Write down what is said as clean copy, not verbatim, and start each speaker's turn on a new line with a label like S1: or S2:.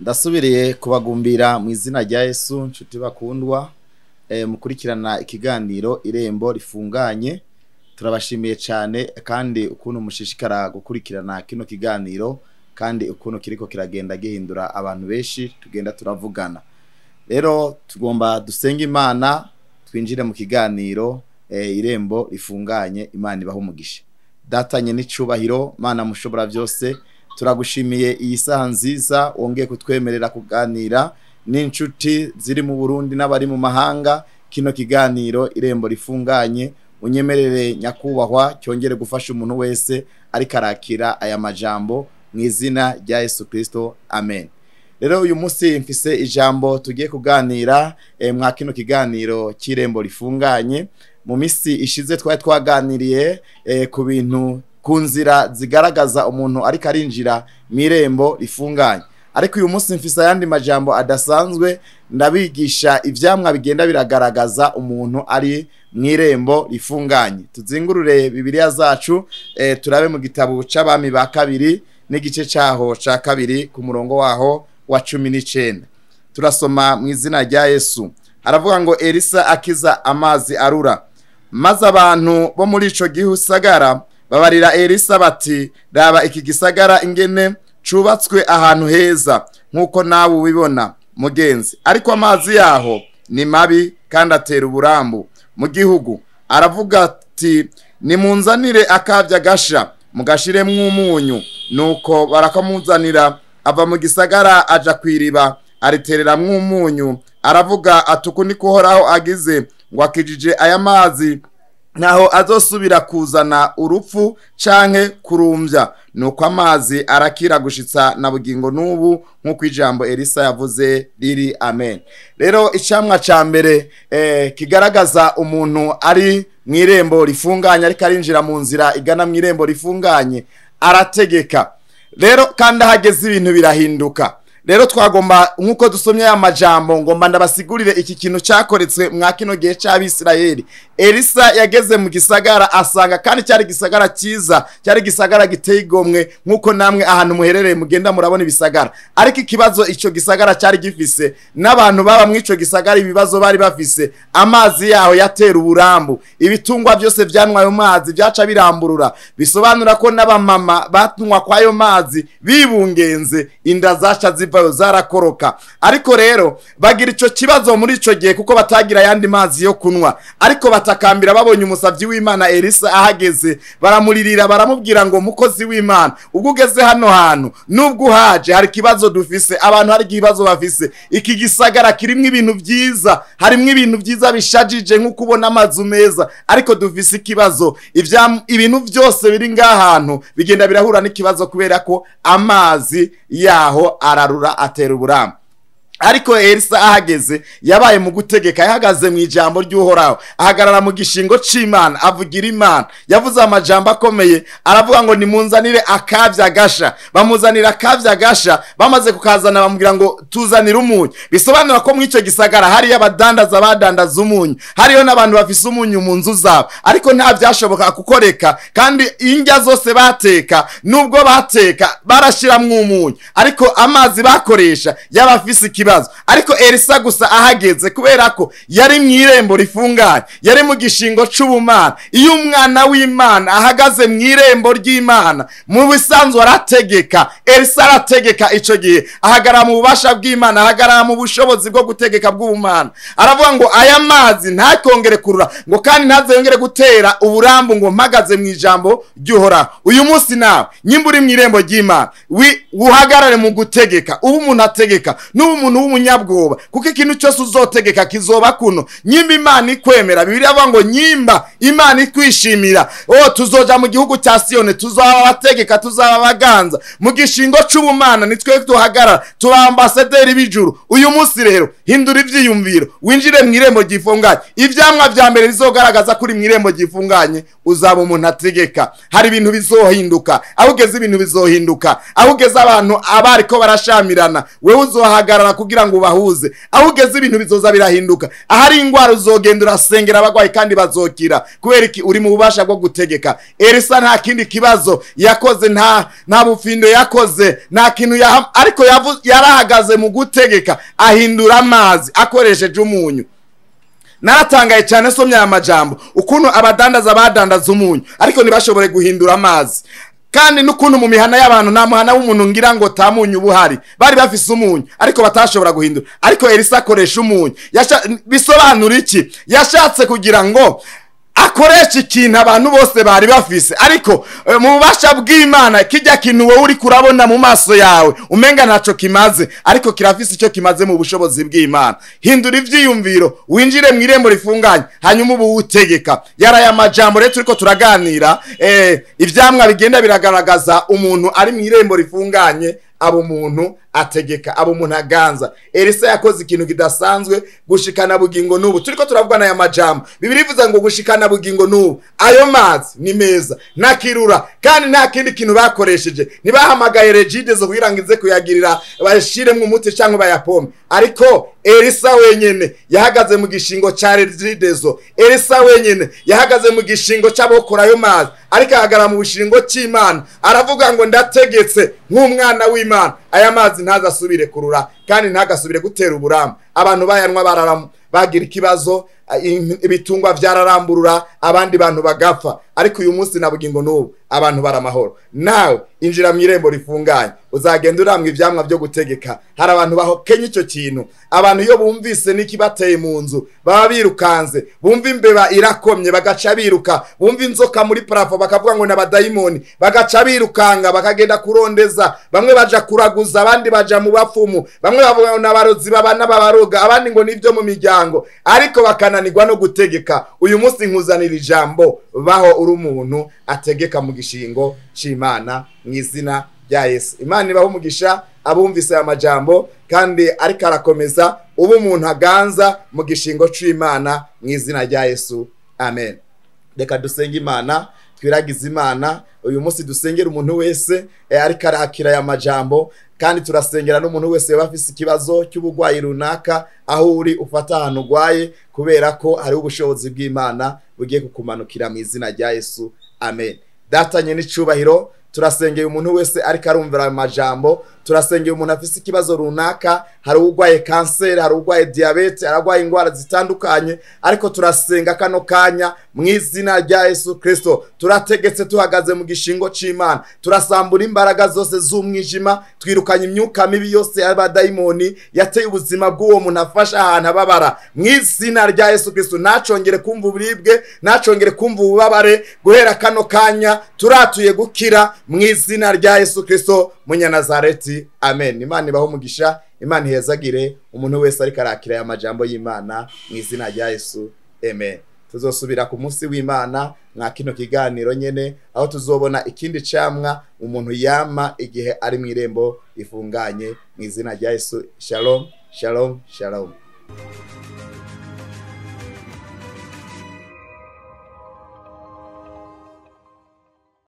S1: Ndasubiriye kubagumbira mu izina rya Yesu, nshuti bakundwa, mukurikirana ikiganiro Irembo Rifunganye. Turabashimiye cyane kandi ukuntu mushishikara gukurikirana kino kiganiro, kandi ukuntu kiriko kiragenda gihindura abantu benshi tugenda turavugana. Rero tugomba dusenge Imana, twinjire mu kiganiro Irembo Rifunganye. Imana ibahe umugisha. Datanye n'icubahiro, Mana mushobora byose, turagushimiye iyi saha nziza wongeye kutwemerera kuganira n'inshuti ziri mu Burundi n'abari mu mahanga. Kino kiganiro Irembo Rifunganye unyemerere nyakubahwa cyongere gufasha umuntu wese ariko arakira aya majambo mu izina rya Yesu Kristo, amen. Rero uyu munsi mfise ijambo tugiye kuganira mwa kino kiganiro cy'Irembo Rifunganye. Mu misi ishize twari twaganiriye ku bintu, ku nzira zigaragaza umuntu ariko arinjira mu irembo rifunganye. Ariko uyu munsi mfise ayandi majambo adasanzwe, ndabigisha ivyamwa bigenda biragaragaza umuntu ari mu irembo rifunganye. Tuzingurure Bibiliya zacu, turabe mu gitabo c'Abami ba kabiri n'igice caho ca kabiri ku murongo waho wa 19. Turasoma mu izina rya Yesu. Aravuga ngo Elisa akiza amazi arura. Maze abantu bo muri ico gisagara babarira Elisa bati: raba iki gisagara ingene cubatswe ahantu heza nkuko nawe ubibona mugenzi, ariko amazi yaho ni mabi kandi atera uburambu mu gihugu. Aravuga ati: nimunzanire akavya gasha mugashiremwo umunyu. Nuko barakamuzanira, ava mu gisagara aja kwiriba aritereramwo umunyu. Aravuga ati: uku niko Uhoraho agize ngo akijije aya mazi, naho azosubira kuzana urupfu canke kurumbya. Nuko amazi arakira gushitsa na bugingo n'ubu, nk'uko ijambo Elisa yavuze riri, amen. Rero icamwa ca mbere kigaragaza umuntu ari mu irembo rifunganye, ariko arinjira mu nzira igana mu irembo rifunganye, arategeka. Rero kandi ahageze ibintu birahinduka. Rero twagomba, nkuko dusomye aya majambo, ngomba ndabasigurire iki kintu cyakoretswe mwa kino gihe c'Abisirayeli. Elisa yageze mu gisagara asanga kandi cyari gisagara cyiza, cyari gisagara giteye igomwe, nkuko namwe ahantu muherereye mugenda murabona ibisagara. Ariko ikibazo ico gisagara cyari gifise n'abantu baba mu ico gisagara, ibibazo bari bafise, amazi yaho yatera uburambu, ibitungwa byose byanwa ayo mazi byaca biramburura. Bisobanura ko n'abamama batnywa kwayo mazi bibungenze, inda zaca ziva zarakoroka. Ariko rero bagira ico kibazo muri ico gihe kuko batagira yandi mazi yo kunwa. Ariko batakambira babonye umusavyi w'Imana Elisa ahageze, baramuririra baramubwira ngo: mukozi w'Imana, ubwo ugeze hano hantu nubwo uhaje hari kibazo dufise, abantu hari ikibazo bafise. Iki gisagara kirimwo ibintu vyiza, harimwo ibintu vyiza bishajije nkuko ubona amazu meza, ariko dufise ikibazo. Ibintu vyose biri ngahantu bigenda birahura n'ikibazo kubera ko amazi yaho ararura atera uburambu. Ariko Elisa ahageze yabaye mu gutegeka, yahagaze mu ijambo ry'Uhoraho, ahagarara mu gishingo c'Imana, avugira Imana. Yavuze amajambo akomeye, aravuga ngo: nimunzanire akavya gasha. Bamuzanira akavya gasha, bamaze kukazana bamubwira ngo: tuzanire umunyu. Bisobanura ko mu ico gisagara hariyo abadandaza badandaza umunyu, hariyo n'abantu bafise umunyu mu nzu zabo, ariko nta vyashoboka kukoreka. Kandi indya zose bateka, nubwo bateka barashiramwo umunyu, ariko amazi bakoresha yabafise ikibazo. Ariko Elisa gusa ahageze, kubera ko yari mu irembo rifunganye, yari mu gishingo c'ubumana. Iyo umwana w'Imana ahagaze mu irembo ry'Imana, mu bisanzwe arategeka. Elisa arategeka ico gihe, ahagarara mu bubasha bw'Imana, ahagarara mu bushobozi bwo gutegeka bw'ubumana. Aravuga ngo: aya mazi ntakongere kurura, ngo kandi ntazongere gutera uburambu, ngo mpagaze mu ijambo ry'Uhoraho. Uyu munsi nawe nyimba uri mu irembo ry'Imana, uhagarare mu gutegeka. Ubu umuntu ategeka, n'ubu umuntu w'umunyabwoba, kuko ikintu cyose uzotegeka kizoba kuno. Nyimba Imana ikwemera, Bibiliya ivuga ngo nyimba Imana ikwishimira, tuzoja mu gihugu cya Siyoni, tuzaba abategeka, tuzaba abaganza mu gishingo c'ubumana. Nitwe duhagarara, tuba ambasaderi b'ijuru. Uyu munsi rero hindura ivyiyumviro, winjire mu irembo ryifunganye. Ivyamwa vya mbere bizogaragaza kuri mu irembo ryifunganye, uzaba umuntu ategeka. Hari ibintu bizohinduka, aho ugeze ibintu bizohinduka, aho ugeze abantu abariko barashamirana, wewe uzohagarara kugira ngo ubahuze. Aho ugeze ibintu bizoza birahinduka. Ahari ingwara uzogenda urasengera abagwayi kandi bazokira. Kubera iki? Uri mu bubasha bwo gutegeka. Elisa nta kindi kibazo yakoze, nta bufindo yakoze, nta kintu ariko yarahagaze mu gutegeka, ahindura amazi akoresheje umunyu. Naratangaye cyane somye aya majambo, ukuntu abadandaza badandaza umunyu ariko ntibashobore guhindura amazi. Kandi n'ukuntu mu mihana y'abantu nta muhana w'umuntu ngira ngo tamunyu buhari, bari bafise umunyu ariko batashobora guhindura. Ariko Elisa akoresha umunyu. Bisobanura iki? Yashatse kugira ngo akoresha ikintu abantu bose bari bafise, ariko mu bubasha bw'Imana kijya kintu wowe uri kurabona mu maso yawe umenga ntaco kimaze, ariko kirafise icyo kimaze mu bushobozi bw'Imana. Hindura ivyiyumviro, winjire mu irembo rifunganye, hanyuma ubu utegeka. Yaraya majambo rero turiko turaganira, ivyamwa bigenda biragaragaza umuntu ari mu irembo rifunganye, abo umuntu ategeka, abo umuntu aganza. Elisa yakoze ikintu kidasanzwe gushikana bugingo n'ubu. Turiko turavugana aya majambo, Bibiliya ivuze ngo gushikana bugingo n'ubu. Ayo mazi ni meza, ntakirura, kandi nta kindi kintu bakoresheje. Ntibahamagaye Regideso kugira ngo ize kuyagirira bashiremwo umuti cyangwa bayapompe, ariko Elisa wenyene yahagaze mu gishingo ca Regideso. Elisa wenyene yahagaze mu gishingo c'abokora ayo mazi, ariko ahagarara mu gishingo c'Imana, aravuga ngo ndategetse nk'umwana w'Imana, aya mazi ntazasubire kurura kandi ntagasubire gutera uburamba. Abantu bayanwa bararamu bagira ikibazo, ibitungwa vyararamburura, abandi bantu bagapfa. Ariko uyu munsi na bugingo n'ubu abantu baramahoro. Nawe injira mu irembo rifunganye, uzagenda uramwa ivyamwa byo gutegeka. Hari abantu bahokenye ico kintu. Abantu iyo bumvise n'ikibateye mu nzu baba birukanze, bumva imbeba irakomye bagaca biruka, bumva inzoka muri parafo bakavuga ngo n'abadayimoni, bagaca birukanga bakagenda kurondeza. Bamwe baja kuraguza, abandi baja mu bapfumu, bamwe bavuga ngo n'abarozi baba n'abaroga, abandi ngo nivyo mu miryango, ariko bakananirwa no gutegeka. Uyu munsi nkuzanira ijambo, baho uri umuntu ategeka mu gishingo c'Imana mu izina rya Yesu. Imana ibahe umugisha abumvise aya majambo, kandi ariko arakomeza ubu umuntu aganza mu gishingo c'Imana mu izina rya Yesu. Amen. Reka dusenge Imana, twiragize Imana. Uyu munsi dusengera umuntu wese ariko arakira aya majambo, kandi turasengera n'umuntu wese yaba afise ikibazo cy'ubugwayi runaka. Aho uri ufata ahantu ugwaye, kubera ko hariho ubushobozi bw'Imana bugiye kukumanukira mu izina rya Yesu. Amen. Datanye n'icubahiro, turasengeye umuntu wese ariko arumvira ayo majambo. Turasengeye umuntu afise ikibazo runaka, hari ugwaye kanseri, hari ugwaye diabete, hari ugwaye ingwara zitandukanye, ariko turasenga kano kanya mu izina rya Yesu Kristo. Turategetse tuhagaze mu gishingo c'Imana, turasambura imbaraga zose z'umwijima, twirukanye imyuka mibi yose y'abadayimoni yateye ubuzima bw'uwo muntu afasha ahantu ababara mu izina rya Yesu Kristo. Ntacongere kumva uburibwe, ntacongere kumva ububabare. Guhera kano kanya turatuye gukira mu izina rya Yesu Kristo Munyanazareti. Amen. Imana ibahe umugisha, Imana ihezagire umuntu wese ariko arakira aya majambo y'Imana mu izina rya Yesu. Amen. Tuzosubira ku munsi w'Imana mwa kino kiganiro nyene, aho tuzobona ikindi camwa umuntu yama igihe ari mu irembo rifunganye mu izina rya Yesu. Shalom, shalom, shalom.